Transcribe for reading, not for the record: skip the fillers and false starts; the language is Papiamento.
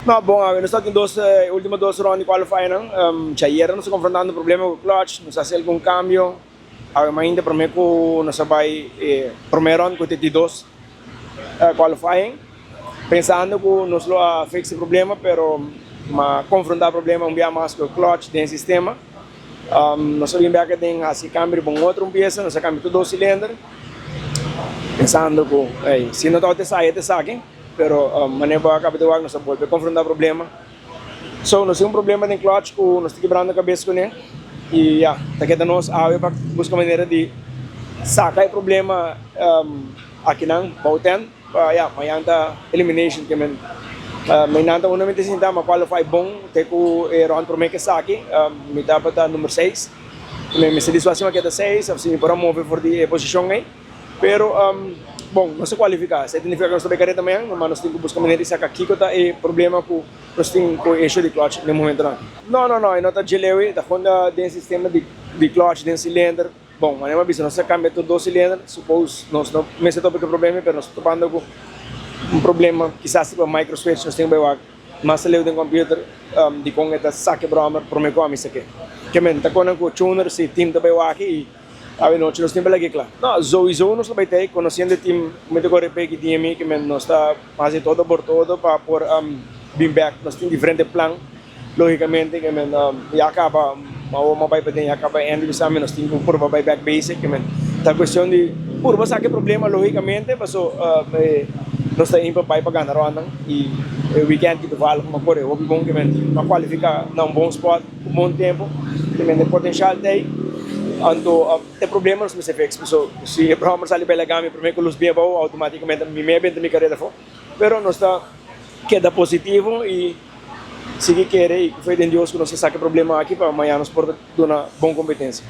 No, bon, awe nos ta tin dos, e ultimo dos round di qualifying-nan. Djayer nos ta konfrontando problema ku clutch, nos a hasi algun kambio. Awe mainta prome ku nos a bai e prome round ku ta di dos qualifying, pensando ku nos lo a fix e problema, pero m'a konfronta problema un bia mas ku e clutch den e sistema. Nos a bin bek den hasi kambio riba un otro un piesa, nos a kambia tur dos silinder, pensando ku ey si no tabata esaki e ta esaki, pero manera bo a kaba di wak nos a bolbe konfronta problema. So nos tin un problema den clutch ku nos ta kibrando kabes kuné i ya, ta keda nos awe pa buska manera di saka e problema akinan bou tent pa ya, mañan ta elimination ke men nan ta unda mi ta sinta mi a qualify bon te ku e round prome ke esaki mi tabata number seis mi mester di si mi a keda seis of si mi por a move for di e posishon ei. Pero, bon, nos a kualifiká. Esei ta nifiká ku nos ta bai kareta mañan, nomás nos tin ku buska manera di saka kiko ta e problema ku nos tin ku e issue di clutch den momentonan. No, no, no, e no ta djelew, e ta honda den sistema di di clutch, den silinder. Bon, manera mi a bisa, nos a kambia tur dos silinder, suppose nos no mester topa ku e problema, pero nos ta topando ku un problema kisas riba micro switch, nos tin ku bai wak mas aleu den computer dikon e ta saka e brommer prome ku ami sak'é. Ke men ta konan ku tuner si team ta bai wak i. Awe nochi nos tin pa lag'é kla. No, souiso nos lo bai tei, konosiendo e team ku mi ta kore p'e ki tin ami, ke men nos ta hasi todo por todo pa por bin bèk. Nos tin diferente plan, logikamente, ke men ya kaba, awor mi a bai paden, ya kaba Andy bisa mi nos tin ku purba bai bèk basic, ke men ta kuestion di purba saka e problema logikamente, paso nos ta in pa bai pa gana ròndan i e weekend ki tovallig mi a kore hopi bon, ke men mi a kualifiká na un bon spòt. Ku bon tempu te mende potenshal t'ei, anto e problema nos mester fix. Paso si e bròmer sali bai laga mi promé ku lus bin abou, outomátikamente mi mei a benta mi kareda afó. Pero nos ta keda positivo i sigui kere i ku fe den Dios ku nos ta saka e problema aki pa mañana nos por ta duna bon kompetensia.